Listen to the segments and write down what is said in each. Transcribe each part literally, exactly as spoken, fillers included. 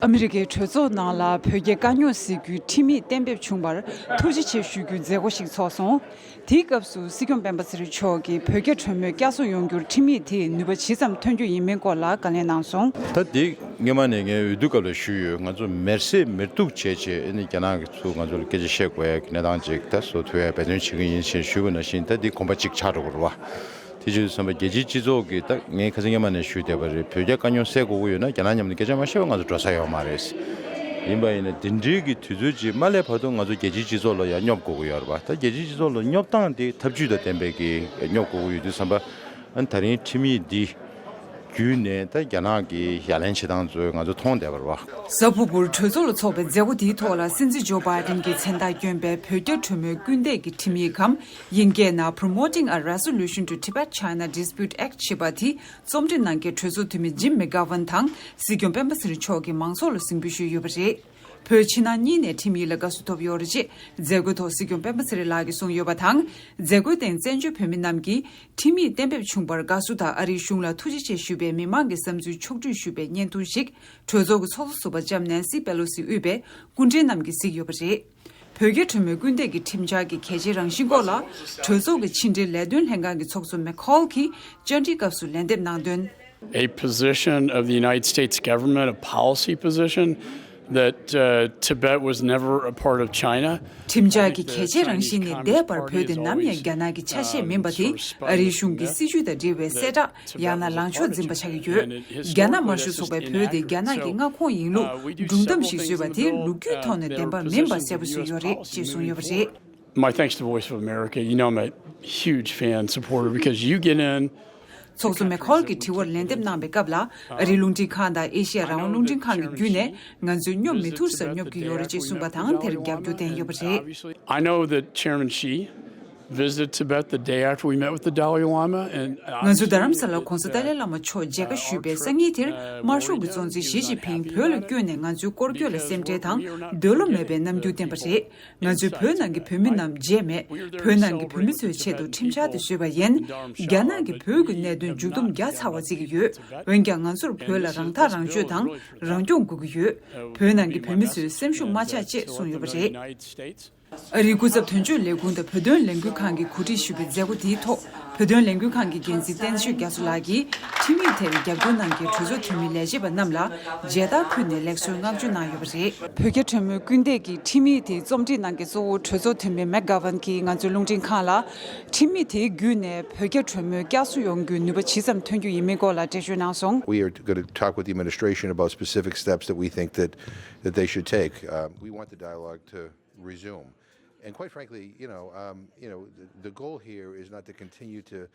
ཨ་མི་རི་ཀའི་གྲོས་ཚོགས་ནང་ལ་བོད་རྒྱ་དཀའ་རྙོག་སེལ་རྒྱུའི་ཁྲིམས་ཡིག་གཏན་འབེབས་བྱུང་བར་ཐུགས་རྗེ་ཆེ་ཞུ་རྒྱུའི་མཛད་སྒོ་ཞིག་ཚོགས་སོང་། དེའི་སྐབས་སུ་སྲིད་སྐྱོང་སྤེན་པ་ཚེ་རིང་མཆོག་གིས་བོད་རྒྱ་གྲོས་མོལ་བསྐྱར་གསོ་ཡོང་རྒྱུར་ཁྲིམས་ཡིག་དེས་ནུས་པ་ཇི་ཙམ་ཐོན་རྒྱུ་ཡིན་མིན་སྐོར་ལ་བཀའ་ལན་གནང་སོང་། ད་དེ་སྔོན་མ་ནས་ངས་འོས་བསྡུ་སྐབས་ལ་ཞུས་ཡོད། ང་ཚོ་མེར་སྲེག་མེར་གཏུག་བྱས་བྱས་ཨ་ནི་རྒྱ་ནག་གི་ཚུར་ང་ཚོ་ལ་སྐད་ཆ་བཤད་དགོས་ཡ་གི་གནས་སྟངས་ཅིག་ད་བཟོ་ཐུབ་ཡ་འབད་བརྩོན་བྱེད་ཀྱི་ཡིན་ཞེས་ཞུས་པ་ནང་བཞིན། ད་འདི་གོམ་པ་གཅིག་ཆགས་འགྲོ་གི་རེད་བ། དེ་བྱས་ཙང་རྒྱལ་སྤྱིའི་སྤྱི་ཚོགས་ཀྱིས་ད་ངས་ཁ་སང་སྔོན་མ་ནས་ཞུས་བསྡད་པ་རེད། བོད་རྒྱ་དཀའ་རྙོག་སེལ་དགོས་ཀྱི་ཡོད་ན་རྒྱ་ནག་མཉམ་དུ་སྐད་ཆ་མ་བཤད་པ་ང་ཚོ་འགྲོ་ས་ཡོད་མ་རེད། ཡིན་པ་ཡིན་ན་དེ་འདྲའི་གི་དུས་ཚོད་ཅིག་མ་སླེབས་བར་དུ་ང་ཚོ་རྒྱལ་སྤྱིའི་སྤྱི་ཚོགས་ལ་ཡང་སྙོབ་དགོས་ཀྱི་ཡོད་རེད་བ། ད་རྒྱལ་སྤྱིའི་སྤྱི་ཚོགས་ལ་སྙོབ་སྟངས་དེ་ཐབས་ཇུས་དང་ལྡན་པའི་གི་སྙོབ་དགོས་ཀྱི་ཡོད་དུས་ཙམ་པ། ཨ་ནི་ད་རིང་ཁྲིམས་ཡིག་འདི་བརྒྱུད་ནས་ད་རྒྱ་ནག་གི་ཡ་ལན་བྱེད་སྟངས་ཚོ་ང་ཚོ་མཐོང་བསྡད་པ་རེད་བ། གཟའ་ཕུར་བུར་གྲོས་ཚོགས་ལ་ཚོགས་པའི་མཛད་སྒོ་དེའི་ཐོག་ལ་སྲིད་འཛིན་ཇོ་བྷའི་ཌེན་གྱིས་མཚན་རྟགས་བསྐྱོན་པའི་བོད་རྒྱ་གྲོས་མོལ་སྐུལ་འདེད་ཀྱི་ཁྲིམས་ཡིག་གམ། དབྱིན་སྐད་ནང་Promoting a Resolution to Tibet-China Dispute Act ཞེས་པ་དེ་རྩོམ་སྒྲིག་གནང་མཁན་གྲོས་ཚོགས་འཐུས་མི་ཇིམ་མེག་གྷ་ཝན་དང་སྲིད་སྐྱོང་སྤེན་པ་ཚེ་རིང་མཆོག་གིས་མང་ཚོགས་ལ་གཟིགས་འབུལ་ཞུས་ཡོད་པ་རེད། བོད་ཕྱི་ནང་གཉིས་ནས་ཁྲིམས་ཡིག་ལ་དགའ་བསུ་ཐོབ་ཡོད་རེད་ཅེས་མཛད་སྒོའི་ཐོག་སྲིད་སྐྱོང་སྤེན་པ་ཚེ་རིང་ལགས་ཀྱིས་གསུངས་ཡོད་པ་དང་། མཛད་སྒོའི་སྟེང་བཙན་བྱོལ་བོད་མི་རྣམས་ཀྱིས་ཁྲིམས་ཡིག་གཏན་འབེབས་བྱུང་བར་དགའ་བསུ་དང་ཨ་རིའི་གཞུང་ལ་ཐུགས་རྗེ་ཆེ་ཞུས་པའི་མི་མང་གི་བསམ་ཚུལ་ཕྱོགས་བསྒྲིགས་ཞུས་པའི་བརྙན་ཐུང་ཞིག་གྲོས་ཚོགས་ཀྱི་ཚོགས་གཙོ་ཟུར་པ་ལྕམ་ནན་སི་པེ་ལོ་སི་དབུས་པའི་སྐུ་མགྲོན་རྣམས་ཀྱིས་གཟིགས་ཡོད་པ་རེད། བོད་རྒྱ་གྲོས་མོལ་སྐུལ་འདེད་ཀྱི་ཁྲིམས་འཆར་གྱི་གལ་ཆེའི་རང་བཞིན་སྐོར་ལ་གྲོས་ཚོགས་ཀྱི་ཕྱི་འབྲེལ་ལས་དོན་ལྷན་ཁང་གི་ཚོགས་གཙོ་མེག་ཁོལ་གྱིས་བཅར་འདྲིའི་སྐབས་སུ་ལན་འདེབས་གནང་དོན། A position of the United States government, a policy position that uh, Tibet was never a part of China. ཁྲིམས་འཆར་གྱི་གལ་ཆེའི་རང་བཞིན་ནི་འདས་པར་བོད་དེ་ནམ་ཡང་རྒྱ་ནག་གི་ཆ་ཤས་མིན་པ་དེ་ཨ་རིའི་གཞུང་གི་སྲིད་བྱུས་དང་འབྲེལ་བའི་གསལ་བསྒྲགས་ཡང་ན་ལངས་ཕྱོགས་འཛིན་པ་ཆགས་ཀྱི་ཡོད། རྒྱ་ནག་དམར་ཤོག་ཚོགས་པས་བོད་དེ་རྒྱ་ནག་གི་མངའ་ཁོངས་ཡིན་ལུགས་སྒྲུང་གཏམ་ཞིག་བཟོས་པ་དེ་ལོ་རྒྱུས་ཐོག་ནས་བདེན་པ་མིན་པ་གསལ་པོ་བཟོས་ཡོད་རེད་ཅེས་གསུངས་ཡོད་པ་རེད། My thanks to Voice of America. You know I'm a huge fan, supporter, because you get in. ཚོགས་གཙོ་མེག་ཁོལ་གྱི་དྲི་བར་ལན་འདེབས་གནང་བའི་སྐབས་ལ། ཨ་རིའི་རླུང་འཕྲིན་ཁང་དང་ཨེ་ཤི་ཡ་རང་དབང་རླུང་འཕྲིན་ཁང་གི་བརྒྱུད་ནས་ང་ཚོས་སྙོབ་མི་ཐུབ་སར་སྙོབ་ཀྱི་ཡོད་རེད་ཅེས་གསུངས་པ་དང་། དེར་རྒྱབ་སྐྱོར་བསྟན་ཡོད་པ་རེད། I know that Chairman Xi visited Tibet the day after we met with the Dalai Lama, and ང་ཚོས་རྡ་རམ་ས་ལར་༸གོང་ས་ཏཱ་ལའི་བླ་མ་མཆོག་མཇལ་ཁ་ཞུས་པའི་སང་ཉིན་དེར་དམར་ཤོག་གི་གཙོ་འཛིན་ཞི་ཅིན་ཕིང་བོད་ལ་བསྐྱོད་ནས་ང་ཚོའི་སྐོར་སྐྱོད་ལ་སེམས་ཁྲལ་དང་འདོད་བློ་མེད་པའི་རྣམ་འགྱུར་བསྟན་པ་རེད། ང་ཚོས་བོད་ནང་གི་བོད་མི་རྣམས་མཇལ་མེད། བོད་ནང་གི་བོད་མི་ཚོའི་ཆེད་དུ་ཁྲིམས་འཆར་དེ་བཟོས་པ་ཡིན། རྒྱ་ནག་གིས་བོད་ཀྱི་གནད་དོན་མཇུག་སྡོམ་རྒྱག་ཚར་བ་བརྩི་གི་ཡོད། འོན་ཀྱང་ང་ཚོར་བོད་ལ་རང་ཐག་རང་གཅོད་དང་རང་སྐྱོང་དགོས་ཀྱི་ཡོད། བོད་ནང་གི་བོད་མི་ཚོས་སེམས་ཤུགས་མ་ཆག་ཅེས་གསུངས་ཡོད་པ་རེད། ཨ་རིའི་སྐུ་ཚབ་དོན་གཅོད་ལས་ཁུངས་དང་བོད་དོན་ལས་འགུལ་ཁང་གིས་གོ་སྒྲིག་ཞུས་པའི་མཛད་སྒོ་དེའི་ཐོག་བོད་དོན་ལས་འགུལ་ཁང་གི་འགན་འཛིན་བསྟན་ཆོས་རྒྱ་མཚོ་ལགས་ཀྱིས་ཁྲིམས་ཡིག་དེར་རྒྱབ་སྐྱོར་གནང་མཁན་གྲོས་ཚོགས་འཐུས་མི་ལས་བྱེད་པ་རྣམས་ལ་མཇལ་དར་ཕུལ་ནས་ལེགས་གསོལ་བསྔགས་བརྗོད་གནང་ཡོད་པ་རེད། བོད་རྒྱ་གྲོས་མོལ་སྐུལ་འདེད་ཀྱི་ཁྲིམས་ཡིག་དེ་རྩོམ་སྒྲིག་གནང་མཁན་གཙོ་བོ་གྲོས་ཚོགས་འཐུས་མི་མེག་གྷ་ཝན་གྱིས་ང་ཚོའི་རླུང་འཕྲིན་ཁང་ལ། ཁྲིམས་ཡིག་དེའི་བརྒྱུད་ནས་བོད་རྒྱ་གྲོས་མོལ་བསྐྱར་གསོ་ཡོང་རྒྱུའི་ནུས་པ་ཇི་ཙམ་ཐོན་རྒྱུ་ཡིན་མིན་སྐོར་ལ་འགྲེལ་བརྗོད་གནང་སོང་། We are going to talk with the administration about specific steps that we think that, that they should take. Uh, we want the dialogue to resume. And quite frankly, you know, um, you know, the, the goal here is not to continue to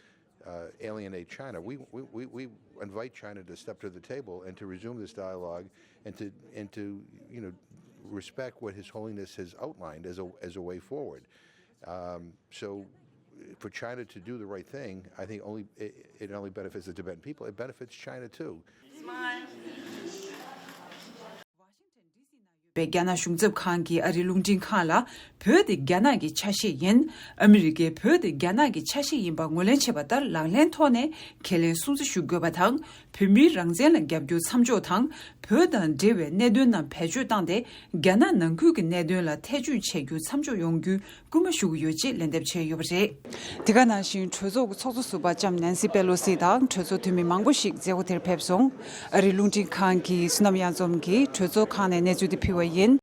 uh, alienate China. We, we, we, we invite China to step to the table and to resume this dialogue and to, and to, you know, respect what His Holiness has outlined as a, as a way forward. Um, so for China to do the right thing, I think only it, it only benefits the Tibetan people. It benefits China too. པའི་རྒྱ་ནག་གཞུང་ཚབ་ཁང་གིས་ཨ་རིའི་རླུང་འཕྲིན་ཁང་ལ། བོད་དེ་རྒྱ་ནག་གི་ཆ་ཤས་ཡིན། ཨ་མི་རི་ཀས་བོད་དེ་རྒྱ་ནག་གི་ཆ་ཤས་ཡིན་པ་ངོས་ལེན་བྱས་པ་ལྟར་ལག་ལེན་ཐོག་ནས་ཁས་ལེན་སྲུང་བརྩི་ཞུ་དགོས་པ་དང་། བོད་མིའི་རང་བཙན་ལ་རྒྱབ་སྐྱོར་མཚམས་འཇོག་དང་། བོད་དང་འབྲེལ་བའི་གནད་དོན་རྣམས་བེད་སྤྱོད་བཏང་སྟེ། རྒྱ་ནག་ནང་ཁུལ་གྱི་གནད་དོན་ལ་ཐེ་བྱུས་བྱེད་རྒྱུ་མཚམས་འཇོག་ཡོང་རྒྱུའི་སྐུལ་མ་ཞུ་གི་ཡོད་ཅེས་ལན་འདེབས་བྱས་ཡོད་པ་རེད། དེ་ག་ནང་བཞིན་གྲོས་ཚོགས་ཀྱི་ཚོགས་གཙོ་ཟུར་པ་ལྕམ་ནན་སི་པེ་ལོ་སི་དང་གྲོས་ཚོགས་འཐུས་མི་མང་པོ་ཞིག་མཛད་སྒོ་དེར་ཕེབས་སོང་། ཨ་རིའི་རླུང་འཕྲིན་ཁང་གི་བསོད་ནམས་གཡང་འཛོམས་ཀྱིས་གྲོས་ཚོགས་ཁང་ནས་གནས་ཚུལ་དེ་ཕུལ་བ་ཡིན།